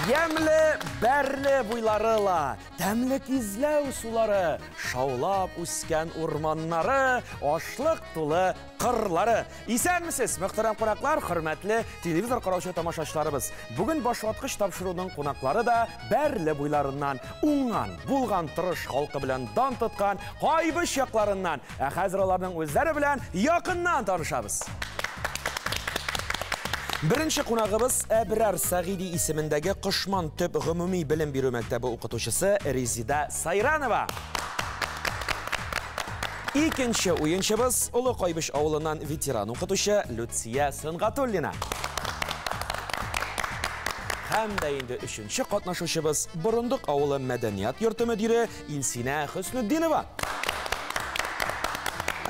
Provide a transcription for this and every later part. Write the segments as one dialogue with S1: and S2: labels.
S1: Ямьле Бәрле буйлары ла, тәмле Кизләү сулары, шаулап үскән урманнары, ашлык тулы кырлары. Исәнмесез, мөхтәрәм кунаклар, хөрмәтле телевизор караучы тамашачыларыбыз. Бүген башваткыч тапшыруның кунаклары да Бәрле буйларыннан, уңган, булган тырыш халкы белән дан тоткан Кайбыч якларыннан. Ә хәзер аларның үзләре белән якыннан танышабыз. Беренче кунагыбыз Әбрар Сәгыйди исемендәге Кошман төп гомуми белем бирү мәктәбе укытучысы Резида Сайранова. Икенче уенчыбыз Олы Кайбыч авылыннан ветеран укытучы Люция Сөнгатуллина. Һәм дә инде өченче катнашучыбыз Борындык авылы мәдәният йорты мөдире Илсинә Хөснетдинова.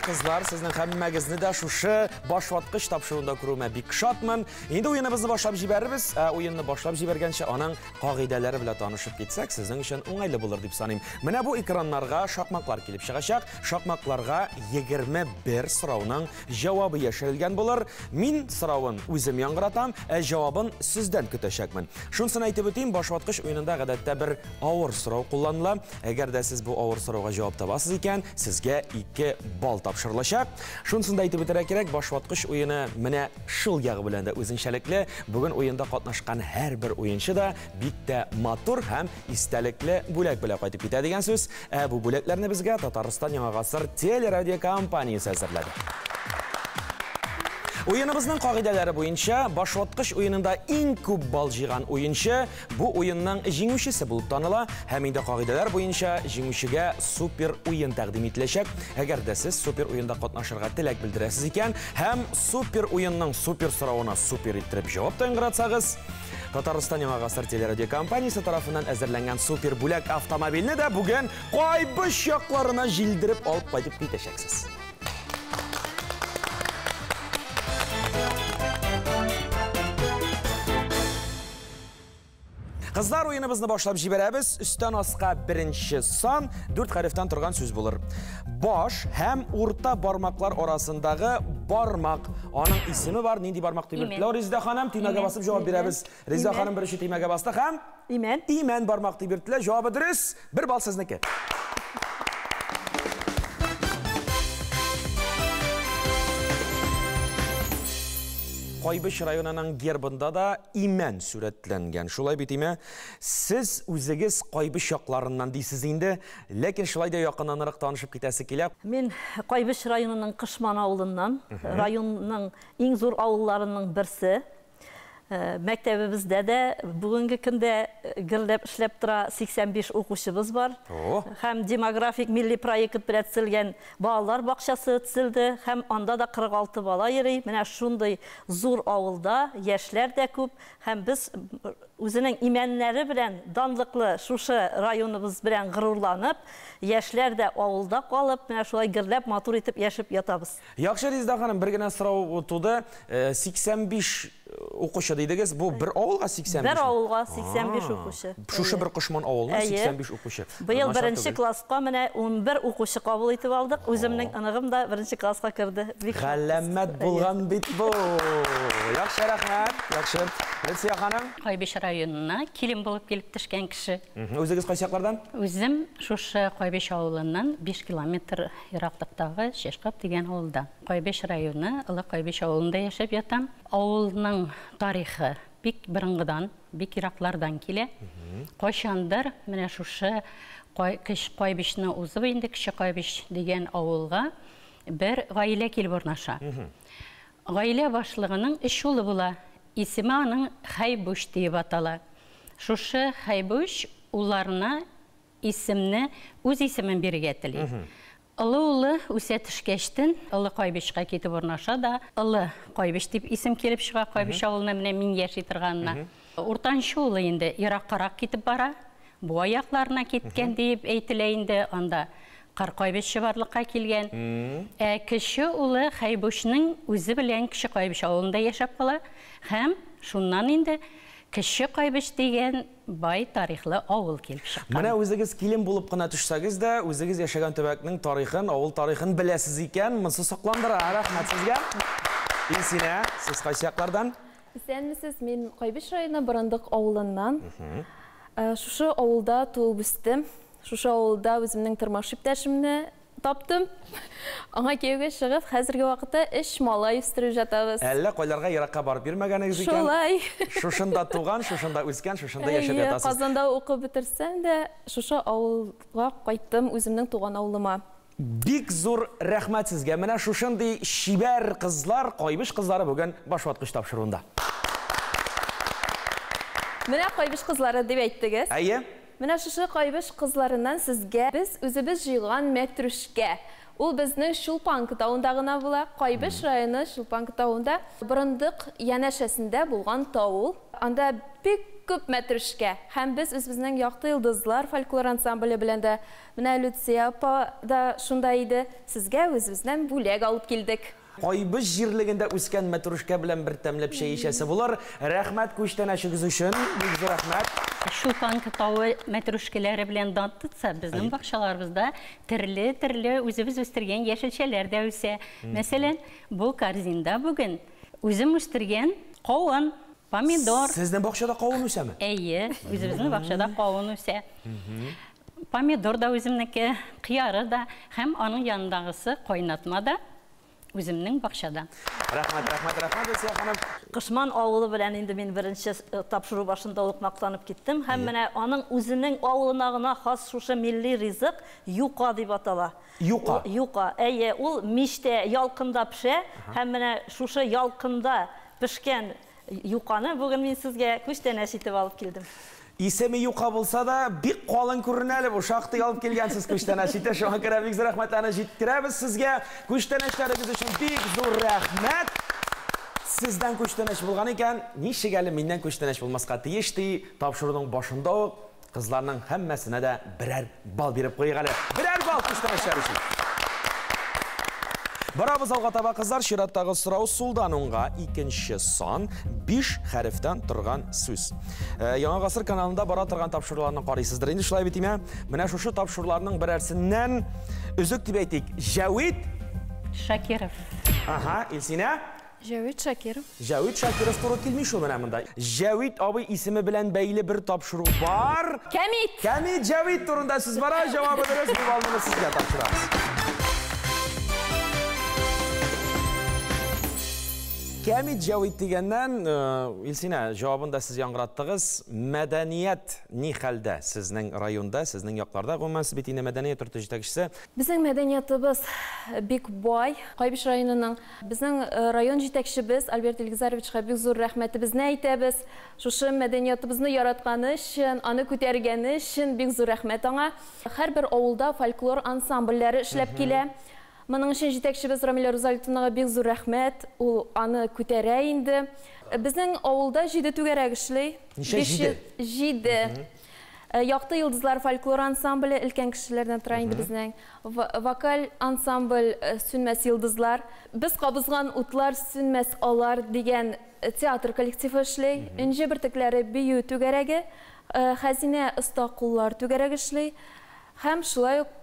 S1: Кызлар, сезнең һәммәгезне дә шушы башваткыч тапшыруында күрүемә бик шатмын. Инде уеныбызны башлап җибәрербез. Ә уенны башлап җибәргәнче аның кагыйдәләре белән танышып китсәк, сезнең өчен уңайлы булыр дип саныйм. Менә бу экраннарга шакмаклар килеп чыгачак. Шакмакларга 21 сорауның җавабы яшерелгән булыр. Мин соравын үзем яңгыратам, ә җавабын сездән көтәчәкмен. Шунысын әйтеп үтим, башваткыч уенында гадәттә бер авыр сорау кулланыла. Әгәр дә сез бу авыр сорауга җавап табасыз икән, сезгә 2 балл тапшырылачак. Шунысын да әйтеп үтәргә кирәк, башваткыч уены менә шул ягы белән дә үзенчәлекле. Бүген уенда катнашкан һәрбер уенчы да бик тә матур һәм истәлекле бүләк белән кайтып китә дигән сүз. Ә бу бүләкләрне безгә Татарстан Яңа гасыр телерадиокомпаниясе әзерләде. Уеныбызның кагыйдәләре буенча, башваткыч уенында иң күп балл җыйган уенчы бу уенның җиңүчесе булып таныла һәм инде кагыйдәләр буенча җиңүчегә супер уен тәкъдим ителәчәк. Әгәр дә сез супер уенда катнашырга теләк белдерәсез икән һәм супер уенның супер соравына супер иттереп җавап та яңгыратсагыз, Татарстан Яңа гасыр телерадиокомпаниясе тарафыннан әзерләнгән супер бүләк автомобильне дә бүген Кайбыч якларына җилдереп алып кайтып китәчәксез. Кызлар, уеныбызны башлап җибәрәбез. Өстән аска беренче сан дүрт хәрефтән торган сүз булыр. Баш һәм урта бармаклар арасындагы бармак. Аның исеме бар. Нинди бармак дип йөртелә? Резеда ханым, төймәгә басып җавап бирәбез. Резеда ханым беренче төймәгә басты һәм
S2: Имән.
S1: Имән бармак дип йөртелә. Җавабы дөрес. Бер балл сезнеке. Кайбыч районының гербында да имән сурәтләнгән. Шулай бит име? Сез үзегез Кайбыч якларыннан дисез инде, ләкин шулай да якыннанрак танышып китәсе килә.
S2: Мин Кайбыч районының Кышман авылыннан, районның иң зур авылларының берсе. Мәктәбебездә дә бүгенге көндә гөрләп эшләп тора, 85 укучыбыз бар. Һәм демографик милли проект белән төзелгән балалар бакчасы төзелде һәм анда да 46 бала йөри. Менә шундый зур авылда яшьләр дә күп һәм без үзенең имәннәре белән данлыклы шушы районыбыз белән горурланып, яшьләр дә авылда калып, менә шулай гөрләп, матур итеп яшәп ятабыз.
S1: Яхшы, Резеда ханым, бер генә сорау туды. 85 укучы дидегез, бу бер авылга 85?
S2: Бер авылга 85 укучы.
S1: Шушы бер Кошман авылына 85 укучы.
S2: Быел беренче класска менә 11 укучы кабул итеп алдык. Үземнең оныгым да беренче класска керде.
S1: Галәмәт булган бит бу! Яхшы, рәхмәт. Яхшы. Люция ханым.
S3: Кайбыч районына килен булып килеп төшкән кеше.
S1: Үзегез кайсы яклардан?
S3: Үзем шушы Кайбыч авылыннан 5 километр Ераклыктагы Чәчкап дигән авылда. Кайбыч районы, Олы Кайбыч авылында яшәп ятам. Авылның тарихы бик борынгыдан, бик ераклардан килә. Кайчандыр менә шушы Кайбычны узып инде Кече Кайбыч дигән авылга бер гаилә килеп урнаша. Гаилә башлыгының өч улы була. Исеме аның Хәйбүш диеп атала. Шушы Хәйбүш улларына Исемне, үз исемен бирергә тели. Олы улы үсә төшкәчтен, Олы Кайбычка китеп урнаша да, Олы Кайбыч дип исем килеп чыга Кайбыч авылына, менә мин яши торганына. Уртанчы улы инде ераккарак китеп бара, Буа якларына киткән диеп әйтелә инде, анда Кыр Кайбычы барлыкка килгән. Ә кече улы Хәйбүшнең үзе белән Кече Кайбыч авылында яшәп кала һәм шуннан инде Кече Кайбыч дигән бай тарихлы авыл килеп чыккан.
S1: Менә үзегез килен булып кына төшсәгез дә, үзегез яшәгән төбәкнең тарихын, авыл тарихын беләсез икән, монсы сокландыра. Рәхмәт сезгә. Илсинә, сез кайсы яклардан?
S4: Исәнмесез, мин Кайбыч районы Борындык авылыннан. Шушы авылда туып үстем. Шушы авылда үземнең тормыш иптәшемне таптым. Аңа кияүгә чыгып, хәзерге вакытта өч малай үстереп жатабыз.
S1: Әллә кайларга еракка барып йөрмәгәнегез икән.
S4: Шулай.
S1: Шушында туган, шушында үскән, шушында яшәп ятасыз.
S4: Казанда укып бетерсәм дә, шушы авылга кайттым, үземнең туган авылыма.
S1: Бик зур рәхмәт сезгә. Менә шушындый чибәр кызлар, Кайбыч кызлары бүген Башваткыч тапшыруында.
S4: Менә Кайбыч кызлары дип әйттегез.
S1: Әйе.
S4: Менә шушы Кайбыч кызларыннан сезгә без үзебез җыйган мәтрүшкә. Ул безнең Чулпанка тавында гына була. Кайбыч районы Чулпанка тавында, Борындык янәшәсендә булган тау ул. Анда бик күп мәтрүшкә. Һәм без үзебезнең Якты йолдызлар фольклор ансамбле белән дә, менә Люция апа да шунда иде, сезгә үзебезнән бүләк алып килдек.
S1: Кайбыч җирлегендә үскән мәтрүшкә белән бер тәмләп чәй эчәсе булыр. Рәхмәт күчтәнәчегез өчен, бик зур рәхмәт.
S3: Чулпанка тавы мәтрүшкәләре белән дан тотса, безнең бакчаларыбызда төрле-төрле үзебез үстергән яшелчәләр дә үсә. Мәсәлән, бу корзинда бүген үзем үстергән кавын, помидор.
S1: Сезнең бакчада кавын үсәме?
S3: Әйе, үзебезнең бакчада кавын үсә. Помидор да үземнеке, кыяры да һәм аның янындагысы кайнатма да үземнең бакчада.
S1: Рәхмәт, рәхмәт, рәхмәт, Люция ханым.
S2: Кышман авылы белән инде мин беренче тапшыру башында ук мактанып киттем. Һәм менә аның үзенең авылына гына хас шушы милли ризык юка дип атала.
S1: Юка.
S2: Юка. Әйе, ул мичтә ялкында пешә. Һәм менә шушы ялкында пешкән юканы бүген мин сезгә күчтәнәч итеп алып килдем.
S1: Исеме юка булса да, бик калын күренә әле бу. Шактый алып килгәнсез күчтәнәч итә. Шуңа күрә бик зур рәхмәтләрне җиткерәбез сезгә. Күчтәнәчләрегез өчен бик зур рәхмәт. Сездән күчтәнәч булган икән, ничек әле миннән күчтәнәч булмаска тиеш ди. Тапшыруның башында ук кызларның һәммәсенә дә берәр балл биреп куйыйк әле. Берәр балл күчтәнәчләр өчен. Барабыз алга таба, кызлар. Чираттагы сорау сулдан уңга икенче сан, 5 хәрефтән торган сүз. Яңа гасыр каналында бара торган тапшыруларны карыйсыздыр инде, шулай бит име? Менә шушы тапшыруларның берәрсеннән өзек дип әйтик. Җәвит
S3: Шакиров.
S1: Ага, Илсинә?
S4: Җәвит Шакиров.
S1: Җәвит Шакиров туры килми шул менә монда. Җәвит абый исеме белән бәйле бер тапшыру бар.
S4: Кәмит!
S1: Кәмит Җәвит турында сүз бара. Җавабы дөрес, бу баллны сезгә тапшырабыз. Кәмит Җәвит дигәннән, Илсинә, җавабын да сез яңгыраттыгыз. Мәдәният ни хәлдә сезнең районда, сезнең якларда? Гомумән, сез бит инде мәдәният йорты җитәкчесе.
S4: Безнең мәдәниятыбыз бик бай. Кайбыч районының безнең район җитәкчебез Альберт Илгизаровичка бик зур рәхмәтебезне әйтәбез. Шушы мәдәниятыбызны яратканы өчен, аны күтәргәне өчен бик зур рәхмәт аңа. Һәрбер авылда фольклор ансамбльләре эшләп килә. Моның өчен җитәкчебез Рамилә Рузалитовнага бик зур рәхмәт. Ул аны күтәрә инде. Безнең авылда 7 түгәрәк эшли.
S1: Ничә 7?
S4: 7. Якты йолдызлар фольклор ансамбле өлкән кешеләрдән тора инде безнең. Вокаль ансамбль Сүнмәс йолдызлар. Без кабызган утлар сүнмәс алар дигән театр коллективы эшли. Энҗе бөртекләре бию түгәрәге, Хәзинә оста куллар түгәрәге эшли. Һәм шулай ук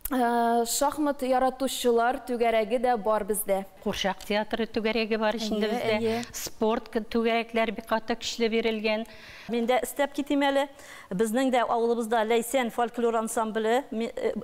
S4: шахмат яратучылар түгәрәге дә бар бездә.
S3: Курчак театры түгәрәге бар эчендә бездә. Спорт түгәрәкләр бик каты көчле бирелгән.
S2: Мин дә өстәп китим әле. Безнең дә авылыбызда Ләйсән фольклор ансамбле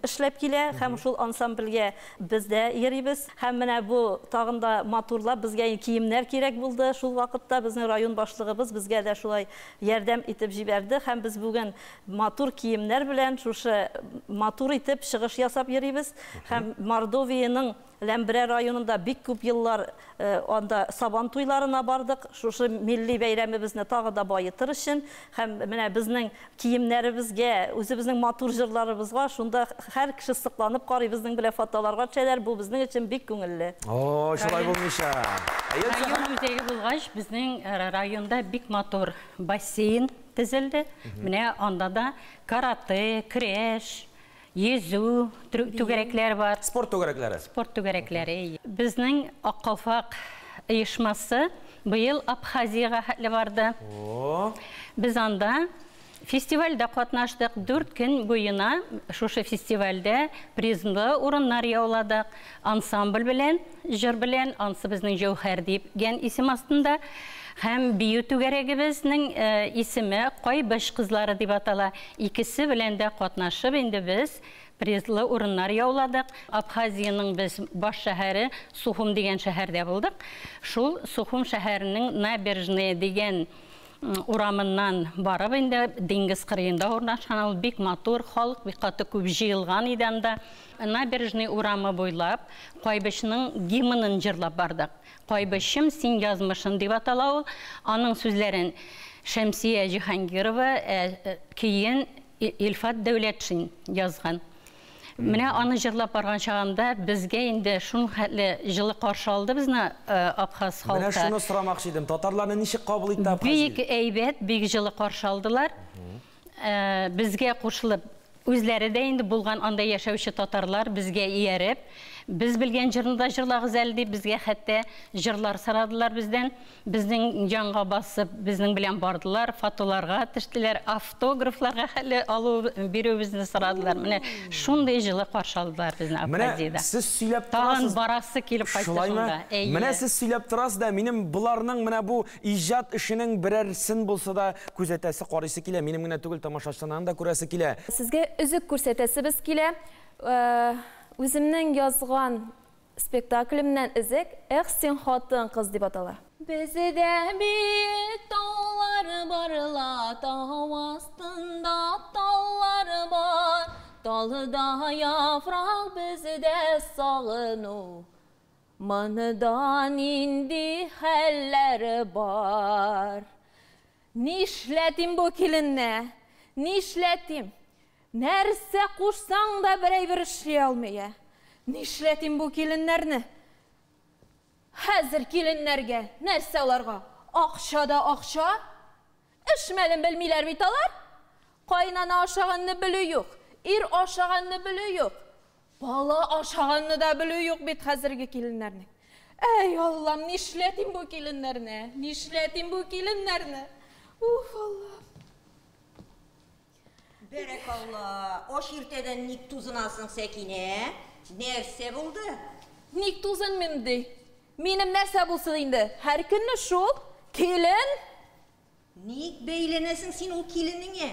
S2: эшләп килә һәм шул ансамбльгә без дә йөрибез. Һәм менә бу тагын да матурлап безгә киемнәр кирәк булды. Шул вакытта безнең район башлыгыбыз безгә дә шулай ярдәм итеп җибәрде һәм без бүген матур киемнәр белән шушы матур итеп чыгыш ясап йөрибез. Һәм Мордовиянең Ләмберә районында бик күп еллар анда сабан туйларына бардык. Шушы милли бәйрәмебезне тагы да баетыр өчен һәм менә безнең киемнәребезгә, үзебезнең матур җырларыбызга шунда һәр кеше сокланып карый, безнең белән фотоларга төшәләр. Бу безнең өчен бик күңелле.
S1: О, шулай булмыйча.
S3: Район үзәге булгач, безнең районда бик матур бассейн төзелде. Менә анда да карате, көрәш, йөзү түгәрәкләр бар.
S1: Спорт түгәрәкләре.
S3: Спорт түгәрәкләре. Безнең Ак калфак оешмасы быел Абхазиягә хәтле барды. Без анда Фестивальдә катнаштык. 4 көн буена шушы фестивальдә призлы урыннар яуладык. Ансамбль белән, җыр белән, ансы безнең Җәүһәр дигән исем астында. Һәм бию түгәрәгебезнең исеме Кайбыч кызлары дип атала. Икесе белән дә катнашып инде без призлы урыннар яуладык. Абхазиянең без баш шәһәре Сухум дигән шәһәрдә булдык. Шул Сухум шәһәренең Набережная дигән урамыннан барып инде диңгез кырыенда урнашкан, ул бик матур, халык бик каты күп җыелган иде анда. Набережный урамы буйлап Кайбычның гимнын җырлап бардык. Кайбычым, син язмышын дип атала ул. Аның сүзләрен Шәмсия Җиһангирова, көен Илфат Дәүләтшин язган. Менә аны җырлап барган чагында безгә инде шул хәтле җылы каршы алды безне абхаз халкы.
S1: Менә шуны сорамакчы идем. Татарларны ничек кабул итте Абхазия?
S3: Бик әйбәт, бик җылы каршы алдылар. Безгә кушылып, үзләре дә инде булган анда яшәүче татарлар безгә ияреп, без белгән җырны да җырлагыз әле дип, безгә хәтта җырлар сорадылар бездән. Безнең янга басып, безнең белән бардылар, фотоларга төштеләр, автографларга хәле алу бирүебезне сорадылар. Менә шундый җылы каршы алдылар безне Абхазиядә.
S1: Менә сез сөйләп торасыз.
S3: Тагын барасы килеп кайтты шунда.
S1: Менә сез сөйләп торасыз да, минем боларның менә бу иҗат эшенең берәрсен булса да күзәтәсе, карыйсы килә. Минем генә түгел, тамашачыларның да күрәсе килә.
S4: Сезгә өзек күрсәтәсебез килә. Үземнең язган спектаклемнән өзек Эх, син хатын кыз дип атала. Бездә биек таулар бар ла, тау астында таллар бар. Талда яфрак, бездә сагыну. Монда нинди хәлләр бар? Нишләтим бу киленне? Нишләтим? Нәрсә кушсаң да бер әйбер эшли алмый. Нишләтим бу киленнәрне? Хәзер киленнәргә, нәрсә аларга? Акча да акча. Эш мәлен белмиләр бит алар. Кайнана ашаганны белү юк, ир ашаганны белү юк. Бала ашаганны да белү юк бит хәзерге киленнәрнең. Әй, Аллам, нишләтим бу киленнәрне? Нишләтим бу киленнәрне? Уф, Аллам.
S5: Бәрәкалла, аш иртәдән ник тузынасың, Сәкинә? Нәрсә булды?
S4: Ник тузынмыйм ди? Минем нәрсә булсын инде? Һәр көнне шул килен.
S5: Ник бәйләнәсең син ул киленеңә?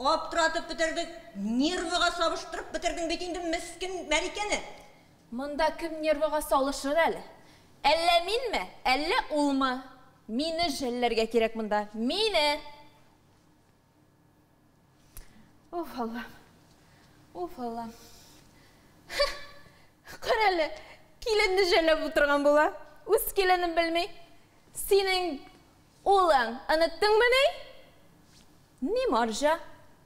S5: Аптыратып бетердек, нервыга сабыштырып бетердең бит инде мескен Мәликәне.
S4: Монда кем нервыга салышыр әле? Әллә минме, әллә улмы? Мине жәлләргә кирәк монда. Мине! Уф, Аллам. Уф, Аллам. Кара әле, киленне жәлләп утырган була. Үз киленен белми. Синең улың оныттыңмыни? Ни марҗа,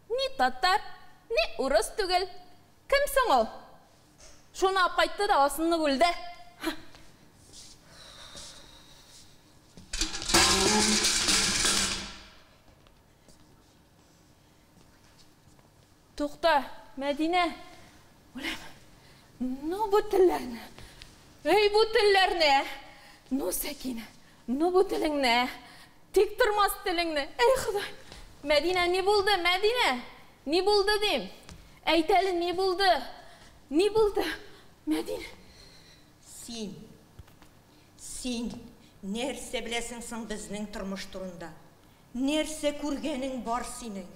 S4: ни татар, ни урыс түгел. Кем соң ул? Шуны алып кайтты да асынып үлде. Тукта, Мәдинә. Үләм. Ну бу телләрне. Эй, бу телләрне. Ну, Сәкинә, ну бу телеңне. Тик тормас телеңне. Эй, Ходай. Мәдинә, ни булды, Мәдинә? Ни булды дим? Әйт әле, ни булды? Ни булды? Мәдинә.
S5: Син, син нәрсә беләсең соң безнең тормыш турында? Нәрсә күргәнең бар синең?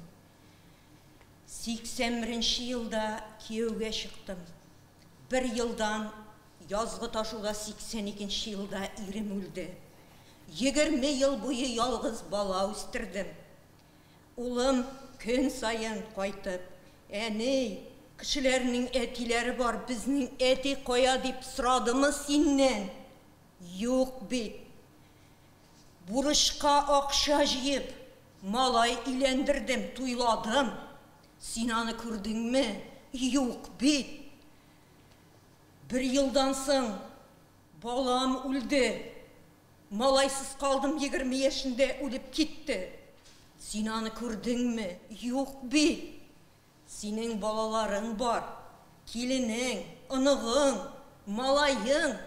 S5: 81 елда кияүгә чыктым. Бер елдан язгы ташуда 82 елда ирем үлде. 20 ел буе ялгыз бала үстердем. Улым көн саен кайтып, әни, кешеләрнең әтиләре бар, безнең әти кая дип сорадымы синнән? Юк бит. Бурычка акча җыеп, малай өйләндердем, туйладым. Син аны күрдеңме? Юк бит. Бер елдан соң балам үлде. Малайсыз калдым, 20 яшендә үлеп китте. Син аны күрдеңме? Юк бит. Синең балаларың бар. Киленең, оныгың, малаең.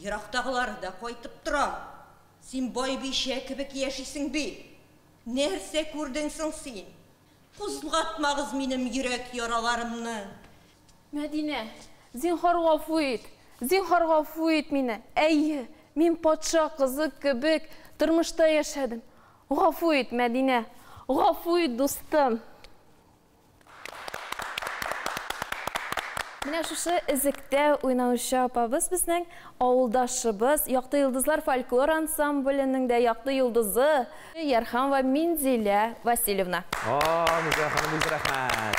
S5: Ерактагылары да кайтып тора. Син байбичә кебек яшисең бит. Нәрсә күрдең соң син? Кузгатмагыз минем йөрәк яраларымны.
S4: Мәдинә, зинһар гафу ит. Зинһар гафу ит мине. Әйе, мин патша кызы кебек тормышта яшәдем. Гафу ит, Мәдинә. Гафу ит, дустым. Менә шушы эзектә уйнаучы апабыз безнең авылдашыбыз, Якты йолдызлар фольклор ансамбленең дә якты йолдызы Ярхамова Минзилә Васильевна.
S1: О, Минзилә ханым, бик рәхмәт.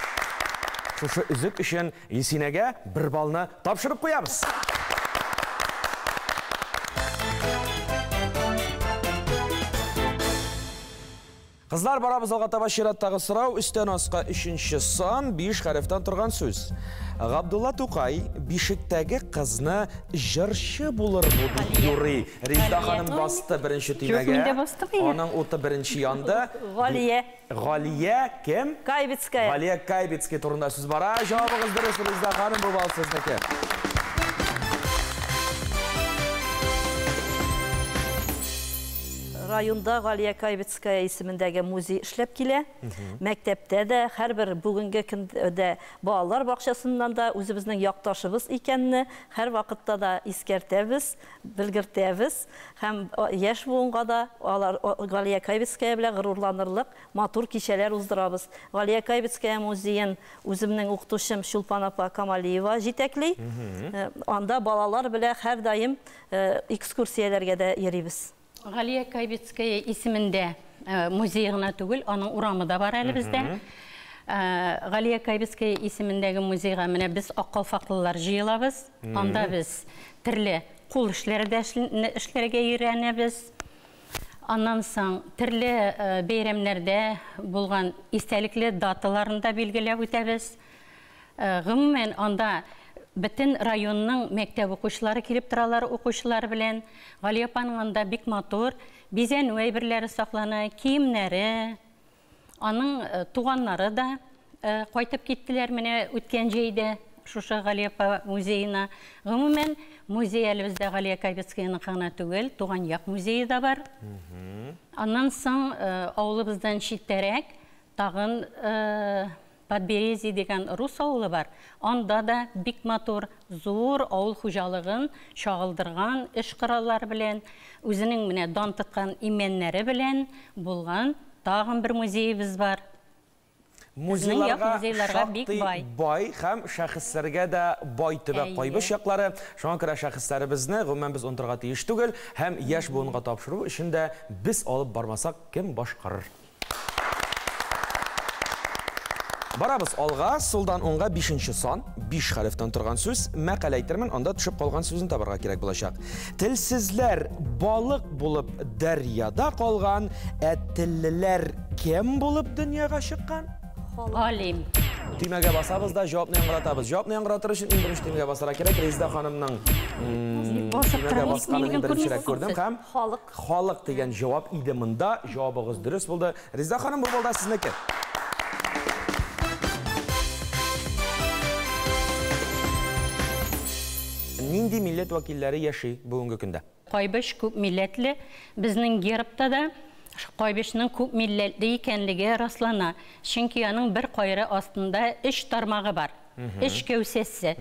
S1: Шушы өзек өчен Илсинәгә бер баллны тапшырып куябыз. Кызлар, барабыз алга таба чираттагы сорау. Өстән аска өченче сан, 5 хәрефтән торган сүз. Габдулла Тукай бишектәге кызны җырчы булыр бу дип юрый. Резда ханым басты беренче төймәгә.
S3: Юк, мин дә бастым инде.
S1: Аның уты беренче янды.
S2: Галия.
S1: Галия кем?
S2: Кайбицкая.
S1: Галия Кайбицкая турында сүз бара. Җавабыгыз дөрес, Резда ханым, бу балл сезнеке.
S2: Районда Галия Кайбицкая исемендәге музей эшләп килә. Мәктәптә дә һәрбер бүгенге көндә балалар бакчасыннан да үзебезнең якташыбыз икәнне һәр вакытта да искәртәбез, белгертәбез һәм яшь буынга да алар Галия Кайбицкая белән горурланырлык матур кичәләр уздырабыз. Галия Кайбицкая музеен үземнең укытучым Чулпан апа Камалиева җитәкли. Анда балалар белән һәрдаим экскурсияләргә дә йөрибез.
S3: Галия Кайбицкая исемендә музей гына түгел, аның урамы да бар әле бездә. Галия Кайбицкая исемендәге музейга менә без аккалфаклылар җыелабыз. Анда без төрле кул эшләре дә эшләргә өйрәнәбез. Аннан соң төрле бәйрәмнәрдә булган истәлекле даталарын да билгеләп үтәбез. Гомумән, анда бөтен районның мәктәп укучылары килеп торалар укучылар белән. Галия апаның анда бик матур бизәнү әйберләре саклана, киемнәре, аның туганнары да кайтып киттеләр менә үткән җәйдә шушы Галия апа музеена. Гомумән, музей әле бездә Галия Кайбицкаяныкы гына түгел, туган як музее да бар. Аннан соң авылыбыздан читтәрәк тагын Подберезье дигән рус авылы бар. Анда да бик матур, зур авыл хуҗалыгын чагылдырган эш кораллары белән, үзенең менә дан тоткан имәннәре белән булган тагын бер музеебыз бар.
S1: Музейларга шактый бай һәм шәхесләргә дә бай төбәк Кайбыч яклары. Шуңа күрә шәхесләребезне гомумән без онытырга тиеш түгел һәм яшь буынга тапшыру өчен дә без алып бармасак, кем башкарыр? Барабыз алга, сулдан уңга 5 сан, 5 хәрефтән торган сүз, мәкалә әйтермен, анда төшеп калган сүзен табарга кирәк булачак. Телсезләр балык булып дәрьяда калган, ә теллеләр кем булып дөньяга чыккан?
S3: Галим.
S1: Төймәгә басабыз да җавапны яңгыратабыз. Җавапны яңгыратыр өчен иң беренче төймәгә басарга кирәк. Резда ханымның төймәгә басканын беренчерәк күрдем һәм
S2: халык.
S1: Халык дигән җавап иде монда. Җавабыгыз дөрес булды. Резда ханым, бу балда сезнеке. Нинди милләт вәкилләре яши бүгенге көндә?
S3: Кайбыч күп милләтле. Безнең гербта да Кайбычның күп милләтле икәнлеге раслана. Чөнки аның бер кайры астында 3 тармагы бар. 3 кәүсәсе.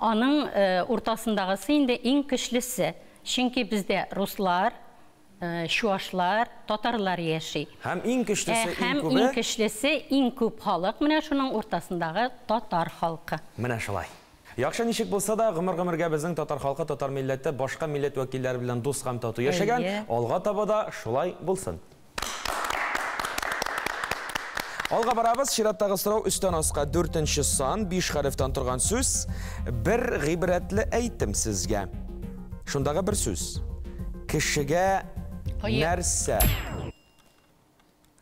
S3: Аның уртасындагысы инде иң көчлесе. Чөнки бездә руслар, чуашлар, татарлар яши.
S1: Һәм иң көчлесе, иң
S3: Һәм
S1: күбе?
S3: иң көчлесе, иң күп халык менә шуның уртасындагы татар халкы.
S1: Менә шулай. Яхшы ничек булса да, гомер-гомергә безнең татар халкы, татар милләте башка милләт вәкилләре белән дус һәм тату яшәгән. Алга таба да шулай булсын. Алга барабыз, чираттагы сорау өстән аска 4 сан, 5 хәрефтән торган сүз. Бер гыйбрәтле әйтем сезгә. Шундагы бер сүз. Кешегә нәрсә?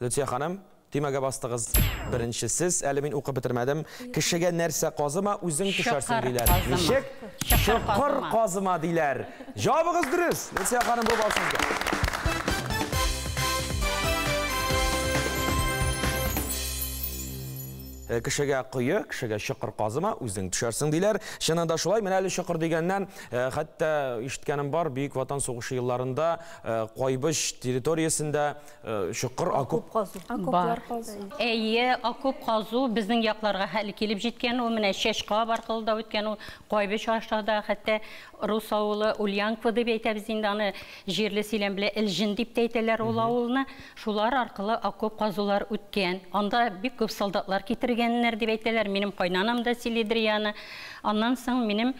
S1: Лүтия ханым, төймәгә бастыгыз беренче сез, әле мин укып бетермәдем. Кешегә нәрсә казыма, үзең төшәрсең диләр. Ничек? Чокыр казыма диләр. Җавабыгыз дөрес. Лүтия ханым, бу балл сезгә. Кешегә кое, кешегә чокыр казыма, үзең төшәрсең, диләр. Чыннан да шулай. Менә әле чокыр дигәннән, хәтта ишеткәнем бар, Бөек Ватан сугышы елларында Кайбыч территориясендә чокыр, окоп
S2: казу.
S4: Окоплар казу.
S3: Әйе, окоп казу безнең якларга әле килеп җиткән ул, менә Чәчкап аркылы да үткән ул, Кайбыч аша да, хәтта рус авылы Ульянково дип әйтәбез инде аны, җирле сөйләм белән Элҗен дип тә әйтәләр ул авылны. Шулар аркылы окоп казулар үткән. Анда бик күп солдатлар китергәннәр дип әйтәләр. Минем кайнанам да сөйлидер аны. Аннан соң минем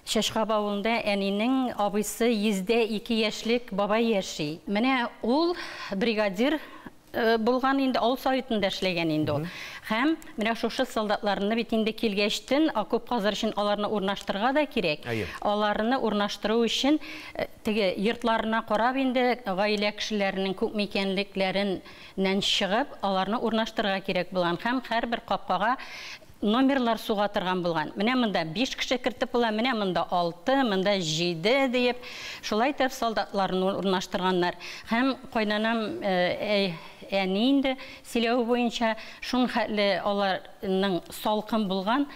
S3: Чәчкап авылында әнинең абыйсы 102 яшьлек бабай яши. Менә ул бригадир булган инде, авыл советында эшләгән инде ул. Һәм менә шушы солдатларны бит инде килгәчтен окоп казыр өчен аларны урнаштырырга да кирәк. Аларны урнаштыру өчен теге йортларына карап инде гаилә кешеләренең күпме икәнлекләреннән чыгып, аларны урнаштырырга кирәк булган. Һәм һәрбер капкага номерлар суга торган булган. Менә монда 5 кеше кертеп була, менә монда 6, монда 7 диеп, шулай итеп солдатларны урнаштырганнар. Һәм кайнанам әни инде сөйләве буенча шул хәтле аларның салкын булган,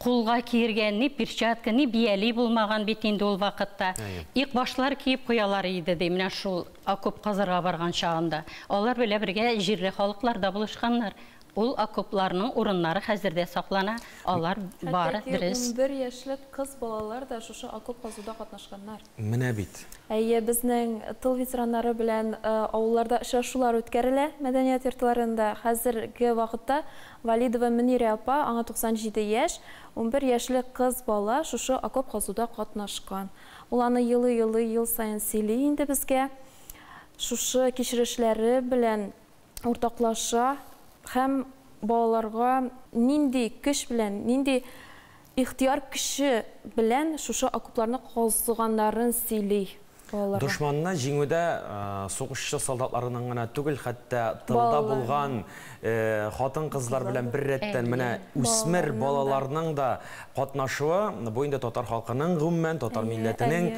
S3: кулга киергә ни перчатка, ни бияли булмаган бит инде ул вакытта. Ик башлар киеп куялар иде ди, менә шул окоп казырга барган чагында. Алар белән бергә җирле халыклар да булышканнар. Ул окопларның урыннары хәзер дә саклана, алар бары дөрес.
S4: Хәтта 11 яшьлек кыз балалар да шушы окоп казуда катнашканнар.
S1: Менә бит.
S4: Әйе, безнең тыл ветераннары белән авылларда очрашулар үткәрелә мәдәният йортларында. Хәзерге вакытта Валидова Мөнирә апа, аңа 97 яшь, 11 яшьлек кыз бала шушы окоп казуда катнашкан. Ул аны елый-елый ел саен сөйли инде безгә. Шушы кичерешләре белән уртаклаша. Һәм балаларга нинди көч белән, нинди ихтыяр көче белән шушы окопларны казыганнарын сөйли балаларга.
S1: Дошманны җиңүдә сугышчы солдатларының гына түгел, хәтта тылда булган хатын-кызлар белән бер рәттән менә үсмер балаларның да катнашуы, бу инде татар халкының, гомумән татар милләтенең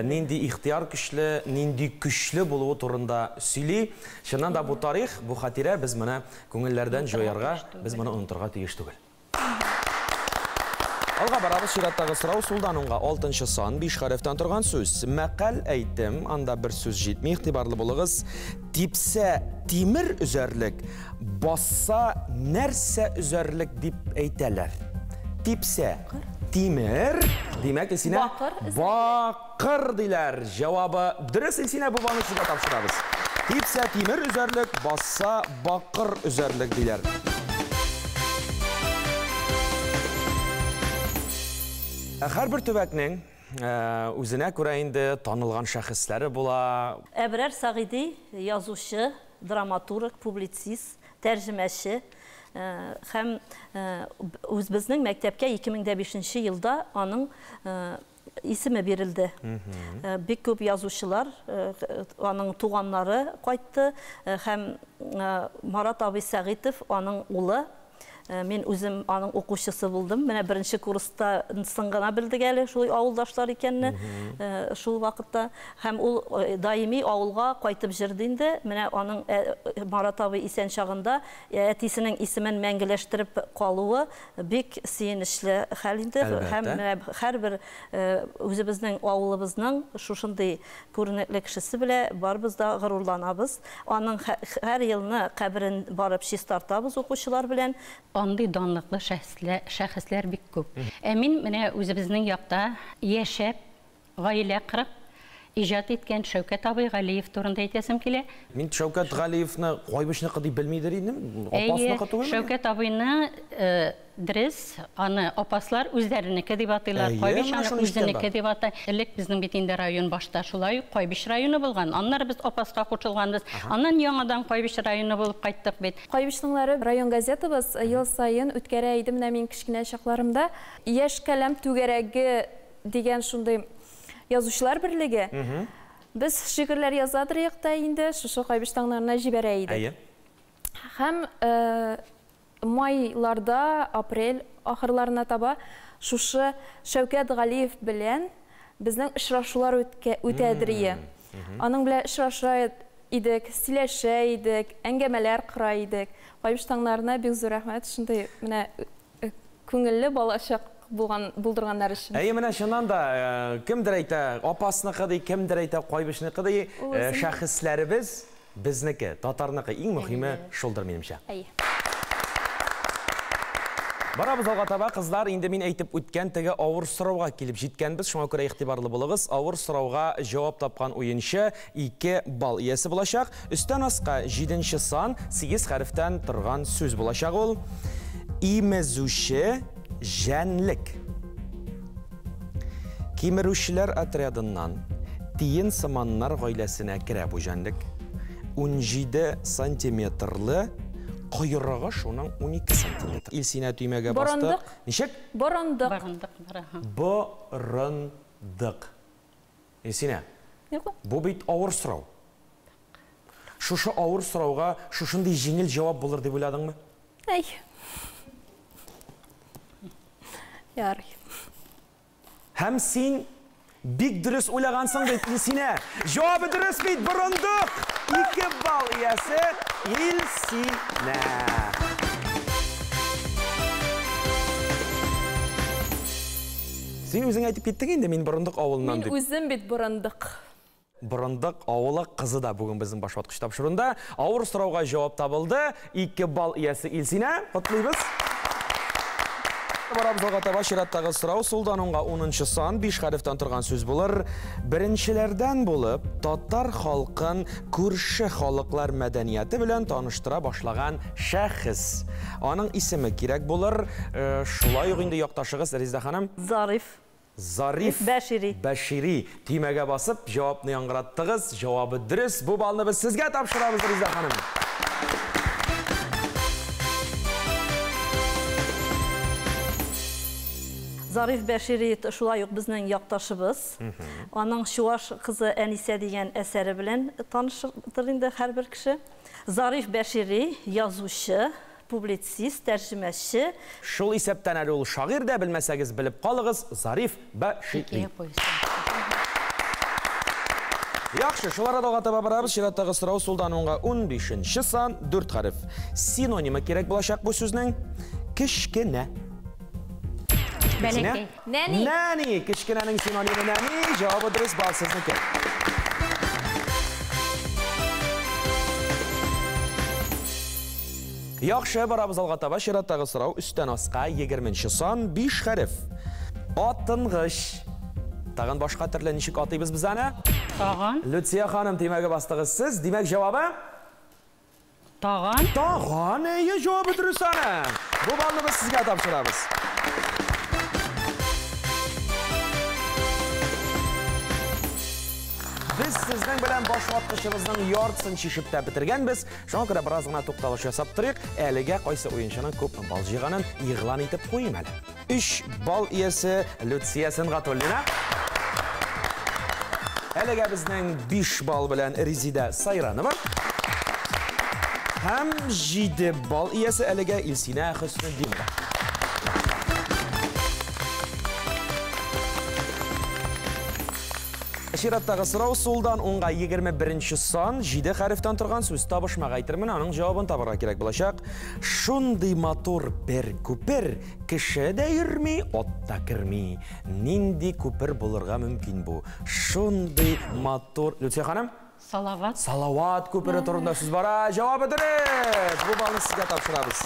S1: нинди ихтыяр көчле, нинди көчле булуы турында сөйли. Чыннан да бу тарих, бу хатирә без моны күңелләрдән җуярга, без моны онытырга тиеш түгел. Алга барабыз, чираттагы сорау сулдан уңга 6 сан, 5 хәрефтән торган сүз. Мәкаль әйтем, анда бер сүз җитми, игътибарлы булыгыз. Типсә тимер өзәрлек, басса нәрсә өзәрлек дип әйтәләр. Типсә тимер, димәк, Илсинә, бакыр диләр. Җавабы дөрес, Илсинә, бу балны сезгә тапшырабыз. Типсә тимер өзәрлек, басса бакыр өзәрлек диләр. Һәрбер төбәкнең үзенә күрә инде танылган шәхесләре була.
S2: Әбрар Сәгыйди язучы, драматург, публицист, тәрҗемәче һәм үзебезнең мәктәпкә 2005 елда аның исеме бирелде. Бик күп язучылар, аның туганнары кайтты һәм Марат абый Сәгыйтов аның улы. Мин үзем аның укучысы булдым. Менә беренче курста соң гына белдек әле шул авылдашлар икәнне шул вакытта. Һәм ул даими авылга кайтып җырды инде. Менә аның Марат абый исән чагында әтисенең исемен мәңгеләштереп калуы бик сөенечле хәл инде. Һәм менә һәрбер үзебезнең авылыбызның шушындый күренекле кешесе белән барыбыз да горурланабыз. Аның һәр елны каберен барып чистартабыз укучылар белән.
S3: Андый данлыклы шәхесләр бик күп. Ә мин менә үзебезнең якта яшәп, гаилә корып, иҗат иткән Шәүкәт абый Галиев турында әйтәсем килә.
S1: Мин Шәүкәт Галиевны Кайбычныкы дип белмидер идем. Апасныкы түгелме?
S3: Шәүкәт абыйны дөрес, аны апаслар үзләренеке дип атыйлар, Кайбыч аны үзенеке дип атай. Элек безнең бит инде район башта шулай ук Кайбыч районы булган. Аннары без Апаска кушылганбыз. Аннан яңадан Кайбыч районы булып кайттык бит.
S4: Кайбычныңлары район газетабыз ел саен үткәрә иде. Менә мин кечкенә чакларымда Яшь каләм түгәрәге дигән шундый язучылар берлеге. Без шигырьләр язадыр якта инде, шушы Кайбыч таңнарына җибәрә идек. Һәм майларда, апрель ахырларына таба шушы Шәүкәт Галиев белән безнең очрашулар үтәдер. Аның белән очраша идек, сөйләшә идек, әңгәмәләр кора идек. Кайбыч таңнарына бик зур рәхмәт, шундый менә күңелле балачак булган булдырганнар өчен.
S1: Әйе, менә чыннан да кемдер әйтә, Апасныкы ди, кемдер әйтә, Кайбычныкы ди, шәхесләребез безнеке, татарныкы. Иң мөһиме шулдыр, минемчә.
S4: Әйе.
S1: Барабыз алга таба, кызлар, инде мин әйтеп үткән теге авыр сорауга килеп җиткәнбез, шуңа күрә игътибарлы булыгыз. Авыр сорауга җавап тапкан уенчы 2 балл иясе булачак. Өстән аска 7 сан, 8 хәрефтән торган сүз булачак ул. Имезүче җәнлек. Кимерүчеләр отрядыннан тиен сыманнар гаиләсенә керә бу җәнлек. 17 сантиметрлы, койрыгы шуның 12 сантиметр. Илсинә төймәгә басты.
S4: Борындык.
S1: Ничек?
S4: Борындык.
S3: Борындык, бара.
S1: Борындык. Илсинә,
S4: Юк.
S1: бу бит авыр сорау. Шушы авыр сорауга шушындый җиңел җавап булыр дип уйладыңмы?
S4: Әй. Ярый.
S1: Һәм син бик дөрес уйлагансың бит, Илсинә. Җавабы дөрес бит, борындык. 2 балл иясе Илсинә. Син үзең әйтеп киттең инде, мин Борындык авылыннан
S4: Мин
S1: дип.
S4: үзем бит Борындык.
S1: Борындык авылы кызы да бүген безнең башваткыч тапшыруында. Авыр сорауга җавап табылды. 2 балл иясе Илсинә. Котлыйбыз. Барабыз алга таба, чираттагы сорау сулдан уңга 10 сан, 5 хәрефтән торган сүз булыр. Беренчеләрдән булып татар халкын күрше халыклар мәдәнияте белән таныштыра башлаган шәхес. Аның исеме кирәк булыр. Шулай ук инде якташыгыз Резеда ханым.
S2: Зариф.
S1: Зариф
S2: Бәшири.
S1: Бәшири. Төймәгә басып җавапны яңгыраттыгыз. Җавабы дөрес. Бу балны без сезгә тапшырабыз, Резеда ханым.
S2: Зариф Бәшири шулай ук безнең якташыбыз. Аның Чуаш кызы Әнисә дигән әсәре белән таныштыр инде һәрбер кеше. Зариф Бәшири язучы, публицист, тәрҗемәче.
S1: Шул исәптән әле ул шагыйрь дә, белмәсәгез белеп калыгыз, Зариф Бәшири. Яхшы, шул арада алга таба барабыз. Чираттагы сорау сулдан уңга 15 сан, 4 хәреф. Синонимы кирәк булачак бу сүзнең. Кечкенә.
S3: Бәләкәй.
S4: Нәни.
S1: Нәни. Кечкенәнең синонимы нәни. Җавабы дөрес, балл сезнеке. Яхшы, барабыз алга таба. Чираттагы сорау өстән аска 20 сан, 5 хәреф. Атынгыч. Тагын башка төрле ничек атыйбыз без аны?
S3: Таган.
S1: Люция ханым, төймәгә бастыгыз сез. Димәк, җавабы?
S3: Таган.
S1: Таган, әйе, җавабы дөрес аны. Бу балны без сезгә тапшырабыз. Без сезнең белән башваткычыбызның яртысын чишеп тә бетергәнбез. Шуңа күрә бераз гына тукталыш ясап торыйк. Әлегә кайсы уенчының күпме балл җыйганын игълан итеп куйым әле. 3 балл иясе Люция Сөнгатуллина. Әлегә безнең 5 балл белән Резеда Сайранова. Һәм 7 балл иясе әлегә Илсинә Хөснетдинова. Чираттагы сорау сулдан уңга 21 сан, 7 хәрефтән торган сүз табышмак әйтермен, аның җавабын табарга кирәк булачак. Шундый матур бер күпер, кеше дә йөрми, ат та керми. Нинди күпер булырга мөмкин бу? Шундый матур... Люция ханым?
S3: Салават.
S1: Салават күпере турында сүз бара. Җавабы дөрес! Бу балны сезгә тапшырабыз.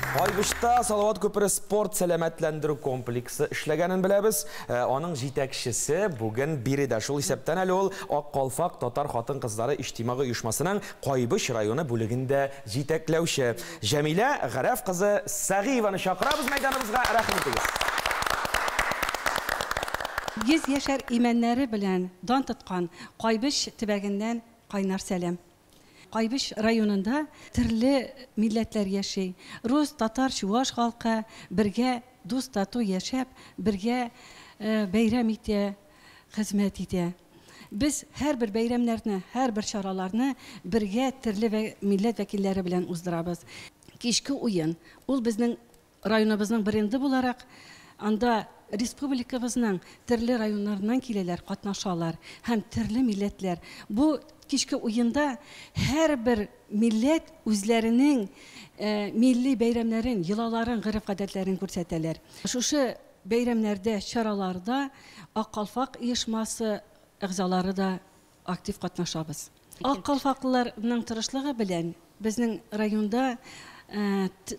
S1: Кайбычта Салават күпере спорт сәламәтләндерү комплексы эшләгәнен беләбез. Аның җитәкчесе бүген биредә. Шул исәптән әле ул Ак калфак татар хатын-кызлары иҗтимагый оешмасының Кайбыч районы бүлегендә җитәкләүче Җәмилә Гарәф кызы Сәгиеваны чакырабыз мәйданыбызга. Рәхим итегез.
S6: 100 яшәр имәннәре белән дан тоткан Кайбыч төбәгеннән кайнар сәлам. Кайбыч районында төрле милләтләр яши. Рус, татар, чуаш халкы бергә дус тату яшәп, бергә бәйрәм итә, хезмәт итә. Без һәрбер бәйрәмнәрне, һәрбер чараларны бергә төрле милләт вәкилләре белән уздырабыз. Кичке уен, ул безнең районыбызның бренды буларак, анда республикабызның төрле районнарыннан киләләр, катнашалар һәм төрле милләтләр. Бу кичке уенда һәрбер милләт үзләренең милли бәйрәмнәрен, йолаларын, гореф-гадәтләрен күрсәтәләр. Шушы бәйрәмнәрдә, чараларда Ак калфак оешмасы әгъзалары да актив катнашабыз. Ак калфаклыларның тырышлыгы белән безнең районда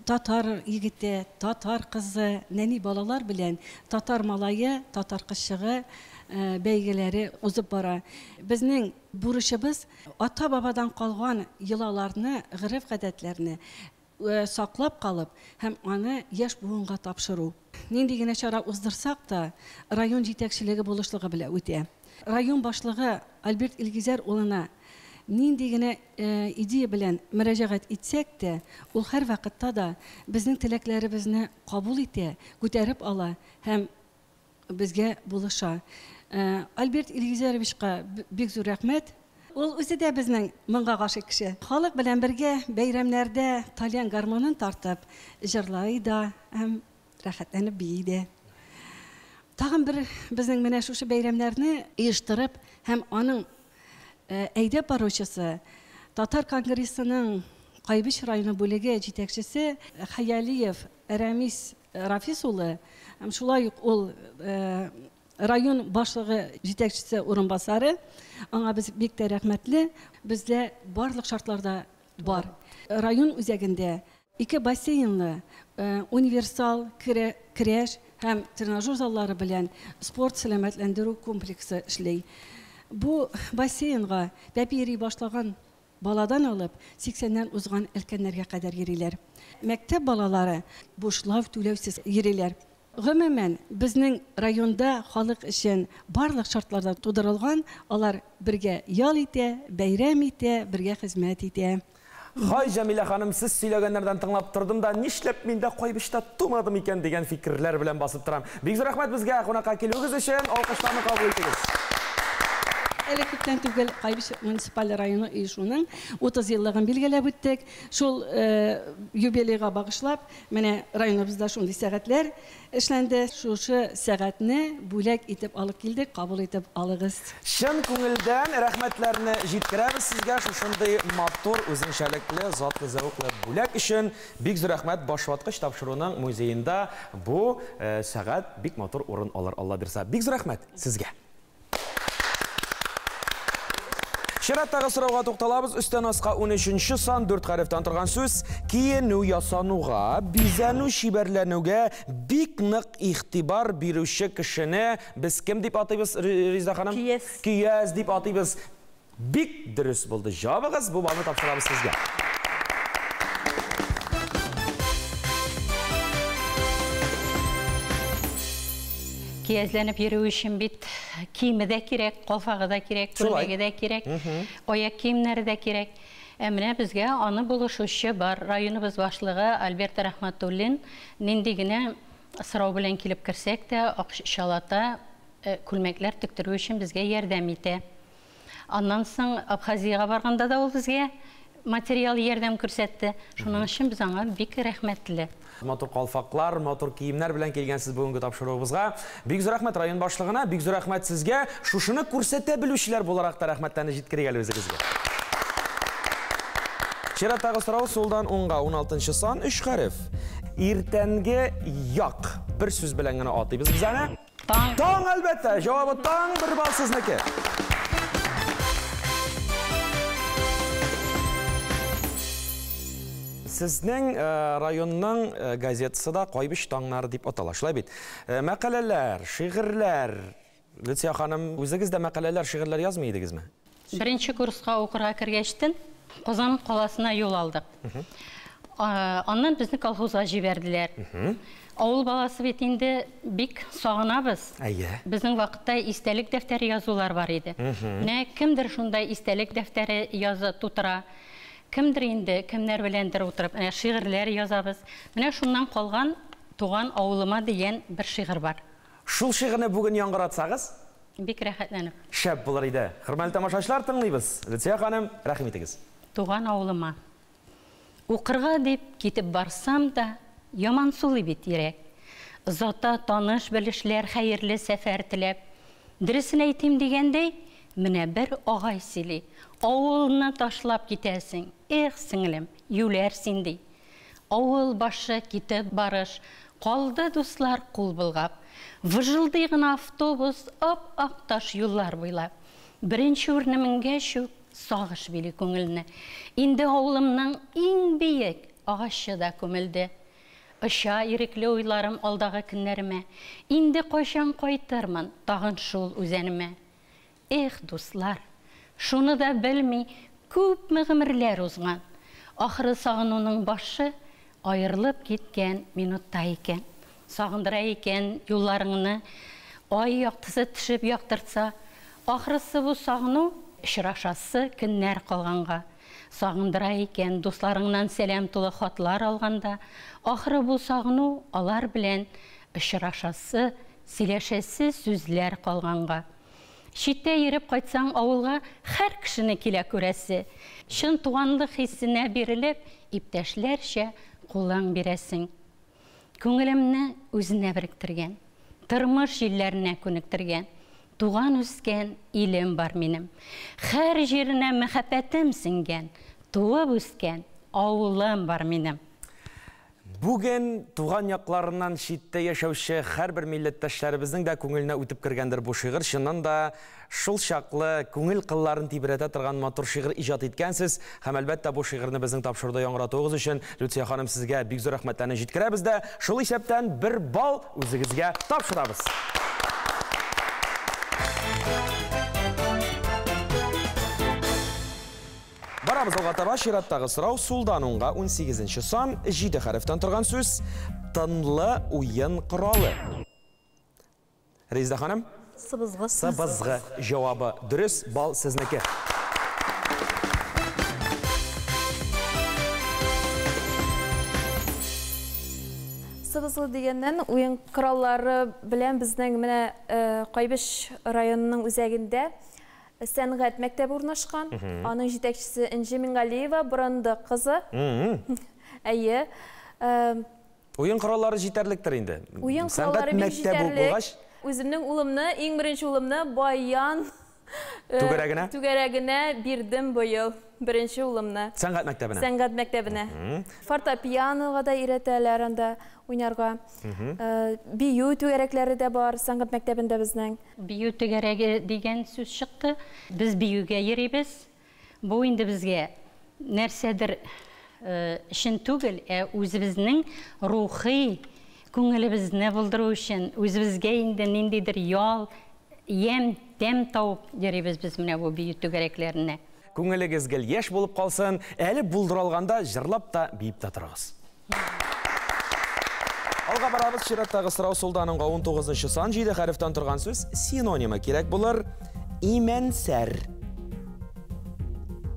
S6: татар егете, татар кызы, нәни балалар белән татар малае, татар кызчыгы бәйгеләре узып бара. Безнең бурычыбыз ата-бабадан калган йолаларны, гореф-гадәтләрне саклап калып һәм аны яшь буынга тапшыру. Нинди генә чара уздырсак та, район җитәкчелеге булышлыгы белән үтә. Район башлыгы Альберт Илгизәр улына нинди генә идея белән мөрәҗәгать итсәк тә, ул һәрвакытта да безнең теләкләребезне кабул итә, күтәреп ала һәм безгә булыша. Альберт Илгизәровичка бик зур рәхмәт. Ул үзе дә безнең моңга гашыйк кеше. Халык белән бергә бәйрәмнәрдә тальян гармонын тартып җырлый да һәм рәхәтләнеп бии дә. Тагын бер безнең менә шушы бәйрәмнәрне оештырып һәм аның әйдәп баручысы Татар конгрессының Кайбыч районы бүлеге җитәкчесе Хәялиев Рәмис Рафис улы, һәм шулай ук ул район башлыгы җитәкчесе урынбасары, аңа без бик тә рәхмәтле. Бездә барлык шартлар да бар. Район үзәгендә ике бассейнлы, универсал көрәш һәм тренажер заллары белән спорт сәламәтләндерү комплексы эшли. Бу бассейнга бәпи йөри башлаган баладан алып 80-нән узган өлкәннәргә кадәр йөриләр. Мәктәп балалары бушлай түләүсез йөриләр. Гомумән, безнең районда халык өчен барлык шартлар да тудырылган, алар бергә ял итә, бәйрәм итә, бергә хезмәт итә.
S1: Хай, Җәмилә ханым, сез сөйләгәннәрдән тыңлап тордым да, нишләп мин дә Кайбычта тумадым икән дигән фикерләр белән басып торам. Бик зур рәхмәт безгә кунакка килүегез өчен, алкышларны кабул итегез.
S6: Әле күптән түгел Кайбыч муниципаль районы оешуның 30 еллыгын билгеләп үттек. Шул юбилейга багышлап, менә районыбызда шундый сәгатьләр эшләнде. Шушы сәгатьне бүләк итеп алып килдек, кабул итеп алыгыз.
S1: Чын күңелдән рәхмәтләрне җиткерәбез сезгә шушындый матур, үзенчәлекле, затлы, зәвыклы бүләк өчен. Бик зур рәхмәт. Башваткыч тапшыруның музеенда бу сәгать бик матур урын алыр, Алла бирса. Бик зур рәхмәт сезгә. Чираттагы сорауга тукталабыз. Өстән аска 13 сан, 4 хәрефтән торган сүз. Киенү, ясануга, бизәнү, чибәрләнүгә бик нык игътибар бирүче кешене без кем дип атыйбыз, Резеда ханым?
S2: Көяз.
S1: Көяз дип атыйбыз. Бик дөрес булды җавабыгыз. Бу балны тапшырабыз сезгә.
S3: Киязләнеп йөрү өчен бит киеме дә кирәк, калфагы да кирәк, күлмәге дә кирәк, аяк киемнәре дә кирәк. Ә менә безгә аны булышучы бар. Районыбыз башлыгы Альберт Рәхмәтуллин нинди генә сорау белән килеп керсәк тә, акчалата күлмәкләр тектерү өчен безгә ярдәм итә. Аннан соң Абхазиягә барганда да ул безгә материал ярдәм күрсәтте. Шуның өчен без аңа бик рәхмәтле.
S1: Матур калфаклар, матур киемнәр белән килгәнсез бүгенге тапшыруыбызга. Бик зур рәхмәт район башлыгына, бик зур рәхмәт сезгә. Шушыны күрсәтә белүчеләр буларак та рәхмәтләрне җиткерик әле үзегезгә. Чираттагы сорау сулдан уңга, 16 сан, 3 хәреф. Иртәнге як. Бер сүз белән генә атыйбыз без аны.
S3: Таң.
S1: Таң, әлбәттә. Җавабы таң, бер балл сезнеке. Сезнең районның газетасы да Кайбыч таңнары дип атала, шулай бит? Мәкаләләр, шигырьләр. Люция ханым, үзегез дә мәкаләләр, шигырьләр язмый идегезме?
S3: Беренче курска укырга кергәчтен Казан каласына юл алдык. Аннан безне колхозга җибәрделәр. Авыл баласы бит инде бик сагынабыз. Безнең вакытта истәлек дәфтәре язулар бар иде. Менә кемдер шунда истәлек дәфтәре яза, тутыра. Кемдер инде, кемнәр беләндер утырып, менә шигырьләр язабыз. Менә шуннан калган Туган авылыма дигән бер шигырь бар.
S1: Шул шигырьне бүген яңгыратсагыз?
S3: Бик рәхәтләнеп.
S1: Шәп булыр иде. Хөрмәтле тамашачылар, тыңлыйбыз. Люция ханым, рәхим итегез.
S3: Туган авылыма. Укырга дип китеп барсам да, ямансулый бит йөрәк. Озата таныш-белешләр хәерле сәфәр теләп. Дөресен әйтим дигәндәй, менә бер агай сөйли, Авылны ташлап китәсең, эх, сеңлем, юләр син, ди. Авыл башы китеп барыш, калды дуслар кул болгап. Выжылдый гына автобус ап-ак таш юллар буйлап. Беренче үрне менгәч үк, сагыш били күңелне. Инде авылымның иң биек агачы да күмелде. Оча ирекле уйларым алдагы көннәремә. Инде кайчан кайтырмын тагын шул үзәнемә. Эх, дуслар, шуны да белми күпме гомерләр узган. Ахыры сагынуның башы аерылып киткән минутта икән. Сагындыра икән юлларыңны ай яктысы төшеп яктыртса. Ахрысы бу сагыну очрашасы көннәр калганга. Сагындыра икән дусларыңнан сәлам тулы хатлар алганда. Ахры бу сагыну алар белән очрашасы, сөйләшәсе сүзләр калганга. Читтә йөреп кайтсаң авылга һәр кешене килә күрәсе. Чын туганлык хисенә бирелеп, иптәшләрчә кулың бирәсең. Күңелемне үзенә беректергән, тормыш җилләренә күнектергән, туган үскән илем бар минем. Һәр җиренә мәхәббәтем сеңгән, туып үскән авылым бар минем.
S1: Бүген туган якларыннан читтә яшәүче һәрбер милләттәшләребезнең дә күңеленә үтеп кергәндер бу шигырь. Чыннан да шул чаклы күңел кылларын тибрәтә торган матур шигырь иҗат иткәнсез. Һәм әлбәттә бу шигырьне безнең тапшыруда яңгыратуыгыз өчен Люция ханым сезгә бик зур рәхмәтләрне җиткерәбез дә, шул исәптән бер балл үзегезгә тапшырабыз. Барабыз алга таба, чираттагы сорау сулдан уңга 18 сан, 7 хәрефтән торган сүз, тынлы уен коралы. Резеда ханым?
S2: Сыбызгы.
S1: Сыбызгы җавабы дөрес, балл сезнеке.
S4: Сыбызгы дигәннән уен кораллары белән безнең менә Кайбыч районының үзәгендә сәнгать мәктәбе урнашкан. Аның җитәкчесе Энҗе Мингалиева, Борындык кызы. Әйе.
S1: Уен кораллары җитәрлектер инде.
S4: Уен кораллары бик җитәрлек. Үземнең улымны, иң беренче улымны баян
S1: түгәрәгенә?
S4: Түгәрәгенә бирдем быел. Беренче улымны.
S1: Сәнгать мәктәбенә.
S4: Сәнгать мәктәбенә. Фортепианоға да өйрәтәләр анда уйнарга. Бию түгәрәкләре дә бар сәнгать мәктәбендә безнең.
S3: Бию түгәрәге дигән сүз чыкты. Без биюгә йөрибез. Бу инде безгә нәрсәдер өчен түгел, ә үзебезнең рухи күңелебезне булдыру өчен, үзебезгә инде ниндидер ял, ям, тәм табып йөрибез без менә бу бию түгәрәкләренә.
S1: Күңелегез гел яшь булып калсын, әле булдыра алганда җырлап та, биеп тә торыгыз. Алга барабыз, чираттагы сорау сулдан уңга 19 сан, 7 хәрефтән торган сүз, синонимы кирәк булыр. Имәнсәр.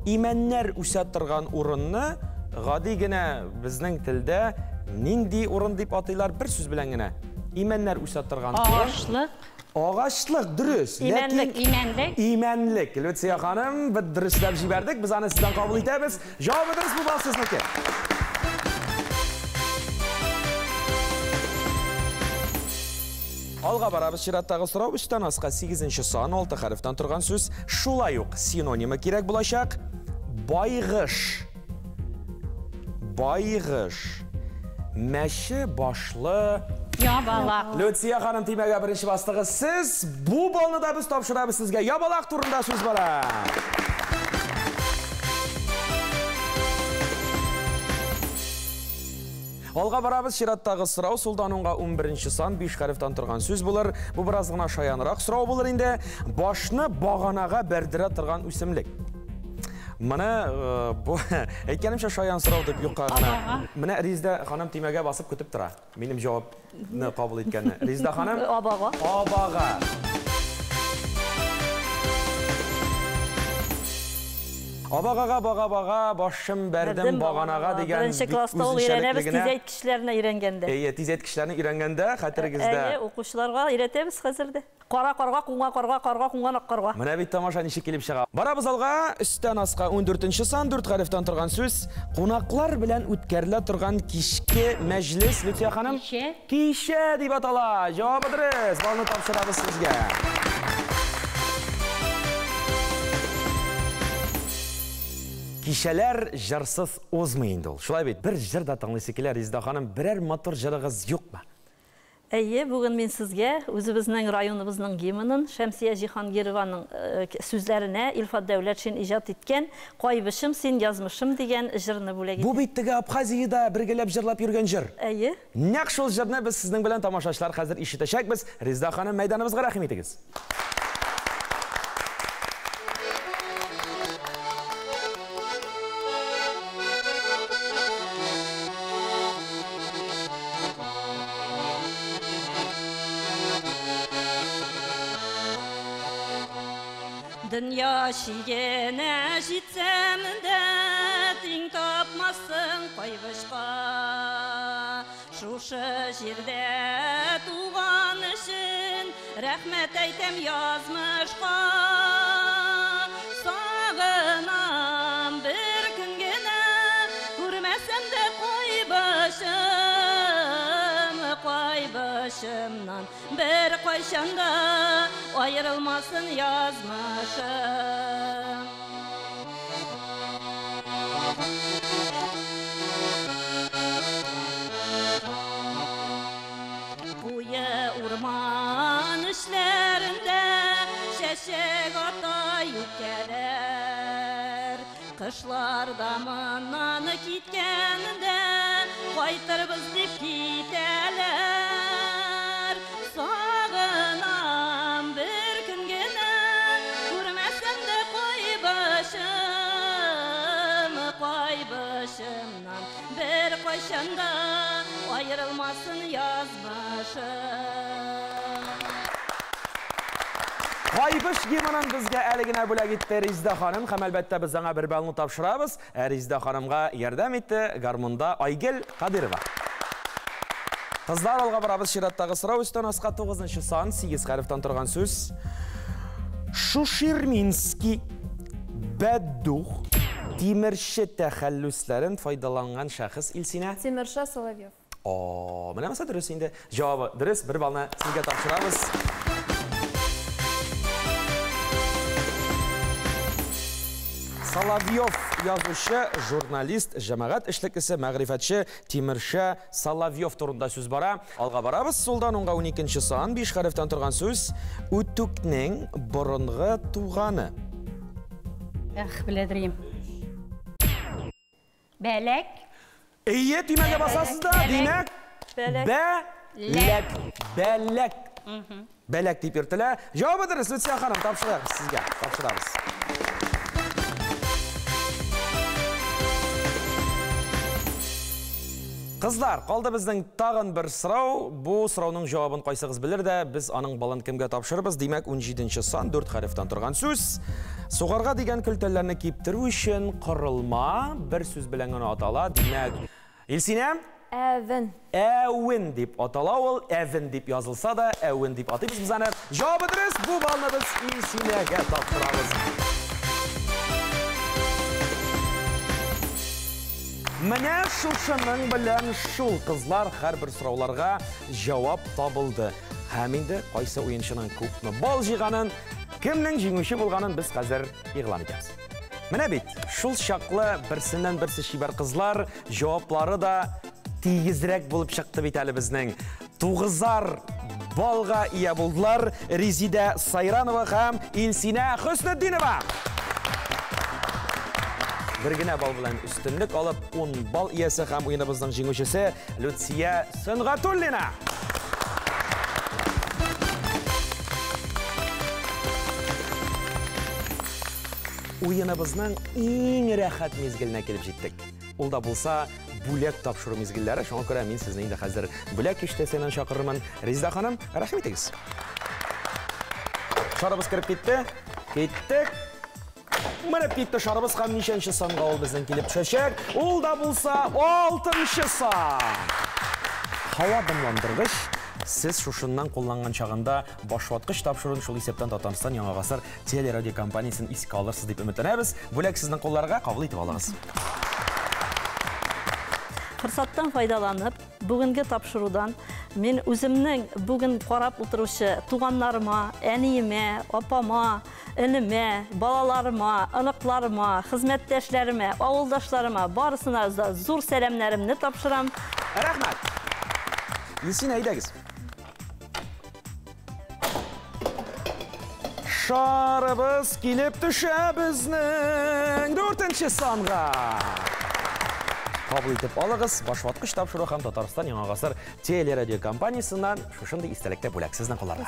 S1: Имәннәр үсә торган урынны гади генә безнең телдә нинди урын дип атыйлар, бер сүз белән генә. Имәннәр үсә торган урын.
S3: Агачлык.
S1: Агачлык, дөрес.
S2: Имәнлек.
S3: Имәнлек.
S1: Имәнлек. Люция ханым, без дөресләп җибәрдек, без аны сездән кабул итәбез. Җавабы дөрес, бу балл сезнеке. Алга барабыз, чираттагы сорау өстән аска 8 сан, 6 хәрефтән торган сүз, шулай ук синонимы кирәк булачак. Байгыш. Байгыш. Мәче башлы
S3: ябалак.
S1: Люция ханым, тимәгә беренче бастыгыз сез. Бу балны да без тапшырабыз сезгә. Ябалак турында сүз бара. Алга барабыз, чираттагы сорау сулдан уңга 11 сан, 5 хәрефтән торган сүз булыр. Бу бераз гына шаянрак сорау булыр инде. Башны баганага бәрдерә торган үсемлек. Моны бу әйткәнемчә шаян сорау дип юкка гына. Менә Резеда ханым тимәгә басып көтеп тора. Минем җавапны кабул иткәнне. Резеда ханым?
S2: Абага.
S1: Абага. Абагага бага-бага, башым бәрдем баганага дигән.
S2: Беренче класста ул өйрәнәбез, тизәйткечләрне өйрәнгәндә.
S1: Әйе, тизәйткечләрне өйрәнгәндә хәтерегездә.
S2: Әйе, укучыларга өйрәтәбез хәзер дә. Кара карга, куңа карга, карга кунган ак карга.
S1: Менә бит тамаша ничек килеп чыга. Барабыз алга, өстән аска 14 сан, 4 хәрефтән торган сүз. Кунаклар белән үткәрелә торган кичке мәҗлес, Люция ханым.
S3: Кичә.
S1: Кичә дип атала. Җавабы дөрес. Балны тапшырабыз сезгә. Кичәләр җырсыз узмый инде ул. Шулай бит, бер җыр да тыңлыйсы килә, Резеда ханым, берәр матур җырыгыз юкмы?
S2: Әйе, бүген мин сезгә үзебезнең районыбызның гимнын Шәмсия Җиһангированың сүзләренә Илфат Дәүләтшин иҗат иткән Кайбычым син, язмышым дигән җырны бүләк
S1: Бу
S2: итәм.
S1: бит теге Абхазиядә бергәләп җырлап йөргән җыр.
S2: Әйе.
S1: Нәкъ шул җырны без сезнең белән тамашачылар хәзер ишетәчәкбез. Резеда ханым, мәйданыбызга рәхим итегез.
S2: Дөнья чигенә җитсәм дә, тиң тапмассың Кайбычка. Шушы җирдә туган өчен рәхмәт әйтәм язмышка. Сагынам бер көн генә, күрмәсәм дә Кайбычым, Кайбычымнан бер кайчан да аерылмасын язмышым. Куе урман эчләрендә чәчәк ата юкәләр. Кышларда моннан киткәндә кайтырбыз дип китәләр. Сагынам бер көн генә, күрмәсәм дә Кайбычым, Кайбычымнан бер кайчан да аерылмасын язмышым.
S1: Кайбыч гимнын безгә әле генә бүләк итте Резеда ханым, һәм әлбәттә без аңа бер баллны тапшырабыз. Ә Резеда ханымга ярдәм итте гармунда Айгөл Кадырова. Кызлар, алга барабыз. Чираттагы сорау өстән аска 9 сан, 8 хәрефтән торган сүз. Шуширминский, бәддух, тимерче тәхәллүсләрен файдаланган шәхес, Илсинә?
S4: Тимерша Соловьев.
S1: О, менә монысы дөрес инде. Җавабы дөрес, бер баллны сезгә тапшырабыз. Соловьев язучы, журналист, җәмәгать эшлеклесе, мәгърифәтче Тимерша Соловьев турында сүз бара. Алга барабыз. Сулдан уңга 12 сан, 5 хәрефтән торган сүз. Үтүкнең борынгы туганы.
S3: Эх, беләдерим. Бәләк.
S1: Әйе, төймәгә басасыз да, димәк,
S2: Бәләк.
S1: Бәләк. Бәләк. Бәләк дип йөртелә. Җавабы дөрес, Люция ханым, тапшырабыз сезгә. Тапшырабыз. Кызлар, калды безнең тагын бер сорау. Бу сорауның җавабын кайсыгыз белер дә, без аның балын кемгә тапшырырбыз? Димәк, 17 сан, 4 хәрефтән торган сүз. Сугарга дигән көлтәләрне киптерү өчен корылма бер сүз белән генә атала. Димәк, Илсинә?
S4: Әвен.
S1: Әвен дип атала ул, әвен дип язылса да, әвен дип атыйбыз без аны. Җавабы дөрес, бу балны без Илсинәгә тапшырабыз. Менә шушының белән шул, кызлар, һәрбер сорауларга җавап табылды. Һәм инде кайсы уенчының күпме балл җыйганын, кемнең җиңүче булганын без хәзер игълан итәбез. Менә бит, шул чаклы берсеннән берсе чибәр кызлар, җаваплары да тигезрәк булып чыкты бит әле безнең. 9 баллга ия булдылар Резидә Сайранова һәм Илсинә Хөснетдинова. Бер генә балл белән өстенлек алып, 10 балл иясе һәм уеныбызның җиңүчесе Люция Сөнгатуллина. Уеныбызның иң рәхәт мизгеленә килеп җиттек. Ул да булса бүләк тапшыру мизгелләре. Шуңа күрә мин сезне инде хәзер бүләк киштәсеннән чакырырмын. Резеда ханым, рәхим итегез. Шарыбыз кереп китте. Киттек. Менеп китте шарыбыз һәм ничәнче санга ул безнең килеп төшәчәк? Ул да булса 6-нчы сан. Һава дымландыргыч. Сез шушыннан кулланган чагында башваткыч тапшыруын, шул исәптән Татарстан Яңа гасыр телерадиокомпаниясен искә алырсыз дип өметләнәбез. Бүләк сезнең кулларга, кабул итеп алыгыз.
S2: Форсаттан файдаланып, бүгенге тапшырудан мин үземнең бүген карап утыручы туганнарыма, әниемә, апама, энемә, балаларыма, оныкларыма, хезмәттәшләремә, авылдашларыма барысына да зур сәламнәремне тапшырам.
S1: Рәхмәт. Илсин, әйдәгез. Шарыбыз килеп төшә безнең 4-нче санга. Кабул итеп алыгыз, башваткыч тапшыру һәм Татарстан Яңа гасыр телерадиокомпаниясеннән шушындый истәлектә бүләк сезнең кулларда.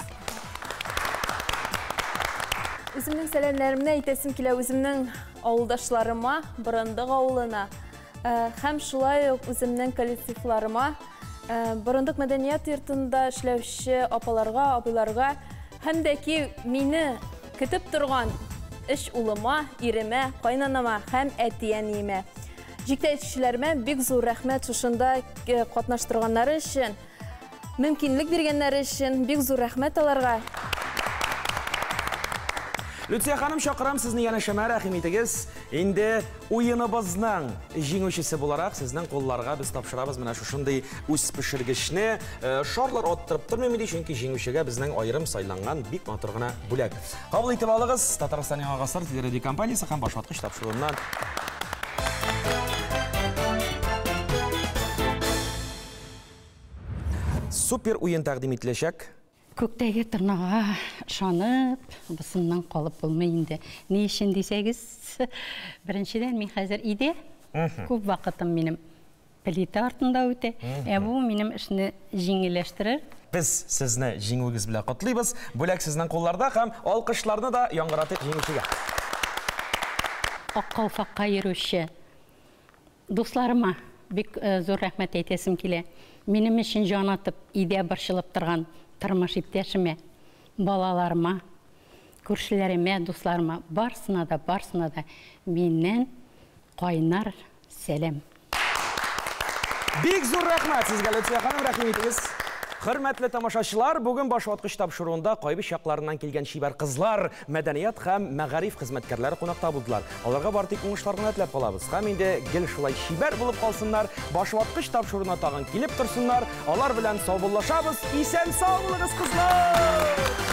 S4: Үземнең сәламнәремне әйтәсем килә үземнең авылдашларыма, Борындык авылына, һәм шулай ук үземнең коллективларыма, Борындык мәдәният йортында эшләүче апаларга, абыйларга һәм дә ки мине көтеп торган өч улыма, иремә, кайнанама һәм әти-әниемә. Җитәкчеләремә бик зур рәхмәт шушында катнаштырганнары өчен, мөмкинлек биргәннәре өчен бик зур рәхмәт аларга.
S1: Люция ханым, чакырам сезне янәшәмә, рәхим итегез. Инде уеныбызның җиңүчесе буларак сезнең кулларга без тапшырабыз менә шушындый үз пешергечне. Шарлар оттырып тормыйм иде, чөнки җиңүчегә безнең аерым сайланган бик матур гына бүләк. Кабул итеп алыгыз Татарстан Яңа гасыр телерадиокомпаниясе һәм башваткыч тапшыруыннан. Супер уен тәкъдим ителәчәк.
S3: Күктәге тырнага ышанып, бусыннан калып булмый инде. Ни өчен дисәгез, беренчедән мин хәзер өйдә, күп вакытым минем плита артында үтә. Ә бу минем эшне җиңелләштерер.
S1: Без сезне җиңүегез белән котлыйбыз. Бүләк сезнең кулларда һәм алкышларны да яңгыратыйк җиңүчегә.
S3: Ак калфакка йөрүче дусларыма бик зур рәхмәт әйтәсем килә. Минем өчен җан атып, өйдә борчылып торган тормыш иптәшемә, балаларыма, күршеләремә, дусларыма, барысына да, барысына да миннән кайнар сәлам.
S1: Бик зур рәхмәт сезгә, Люция ханым, рәхим итегез. Хөрмәтле тамашачылар, бүген башваткыч тапшыруында Кайбыч якларыннан килгән чибәр кызлар, мәдәният һәм мәгариф хезмәткәрләре кунакта булдылар. Аларга бары тик уңышлар гына теләп калабыз. Һәм инде гел шулай чибәр булып калсыннар, башваткыч тапшыруына тагын килеп торсыннар. Алар белән саубуллашабыз. Исән сау булыгыз, кызлар!